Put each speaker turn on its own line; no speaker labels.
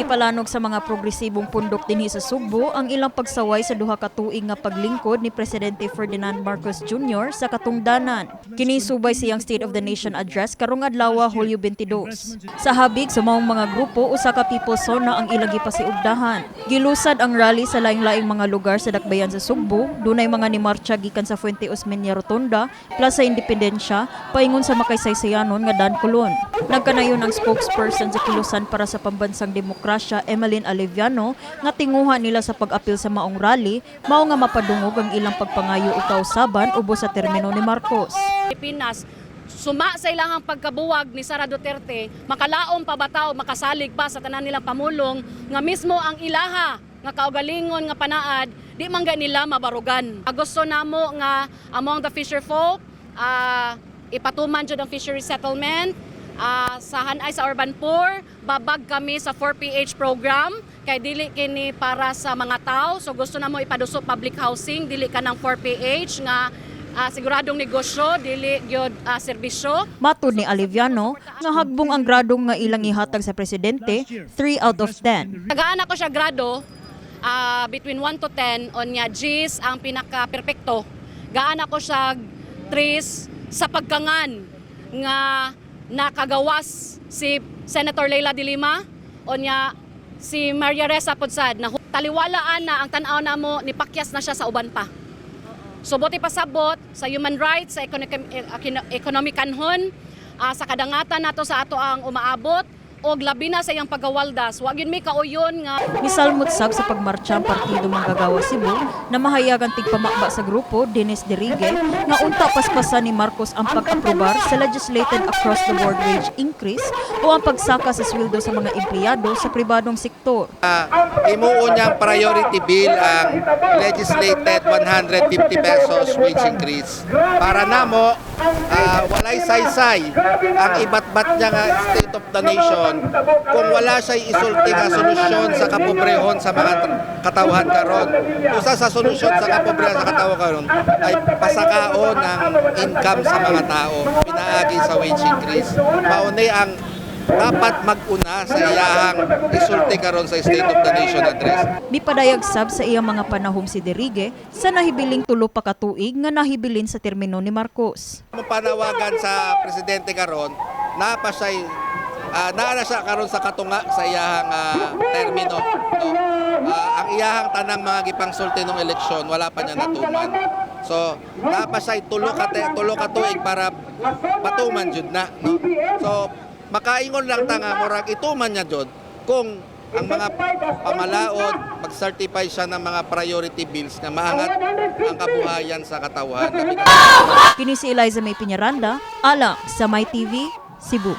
Gipalanog sa mga progresibong pundok dinhi sa Sugbo ang ilang pagsaway sa 2 ka tuig nga paglingkod ni Presidente Ferdinand Marcos Jr. sa katungdanan. Kini subay siyang State of the Nation Address karong adlaw, Hulyo 22. Sa habig sa maong mga grupo, usa ka People's SONA ang ilang gipasiugdahan. Gilusad ang rally sa laing-laing mga lugar sa dakbayan sa Sugbo. Dunay mga nimarcha gikan sa Fuente Osmeña Rotonda, Plaza Independencia, paingon sa makaysaysayanon nga Dan Colon. Nagkanayon ang spokesperson sa Kilusan para sa Pambansang Demokrasya, Emmeline Aliviano, nga tinguha nila sa pag-apil sa maong rally, mao nga mapadungog ang ilang pagpangayo og kausaban ubos sa termino ni Marcos.
Pilipinas suma sa ilahang pagkabuwag ni Sara Duterte, makalaom pa ba ta o makasalig pa sa tanan nilang pamulong nga mismo ang ilaha nga kaugalingon nga panaad di man nila mabarugan. Gusto namo nga among the fisher folk, ipatuman jud ang fishery settlement. Sa hanay sa urban poor, babag kami sa 4PH program kay dili kini para sa mga tao. So gusto namo ipaduso public housing, dili kanang 4PH nga siguradong negosyo, dili gyud serbisyo.
Matud ni Aliviano nga hagbong ang gradong nga ilang ihatag sa presidente, 3 out of 10.
Tagaan ako siya grado between 1 to 10, onya G's ang pinaka perpekto. Gaan ako siya 3 sa pagkangan nga nakagawas si Senator Leila de Lima, onya si Maria Ressa pod sad na taliwalaan na ang tan-aw namo ni pakyas na siya sa uban pa. So buot pasabot sa human rights, sa economic kanhon, sa kadangatan nato sa ato ang umaabot og labi na sa iyang pagawaldas. Wa gyud mi kauyon nga
Misalmot sab sa pagmarcha ang Partido Manggagawa Cebu na mahayag ang tigpamakba sa grupo, Dennis Derigue, nga unta paspasan ni Marcos ang pag-aprobar sa legislated across-the-board wage increase o ang pagsaka sa sweldo sa mga empleyado sa pribadong sektor.
Himuon niyang priority bill ang legislated 150 pesos wage increase. Para namo, walay saysay ang ibatbat niya nga State of the Nation kung wala siya'y isulti nga solusyon sa kapobrehon sa mga katawhan karon. Usa sa solusyon sa kapobrehan sa katawhan karon ay pasakaon ang income sa mga tao pinaagi sa wage increase. Mauni ang dapat mag-una sa iyahang isulti karon sa State of the Nation Address.
Mipadayag sab sa iyang mga panahom si Derigue sa nahibiling 3 pa ka tuig nga nahibilin sa termino ni Marcos.
Mo panawagan sa presidente karon, naa pa siya'y naa na siya karon sa katunga sa iyahang termino, no? Ang iyahang tanang mga gipangsulti ng eleksyon, wala pa niya natuman. So naa pa siya'y 3 ka tuig para patuman jud na, no? So makaingon lang ta nga murag ituman niya jud kung ang mga pamalaod mag-certify siya ng mga priority bills nga maangat ang kabuhayan sa katawhan.
Kini si Eliza May Piñaranda, alang sa My TV, Cebu.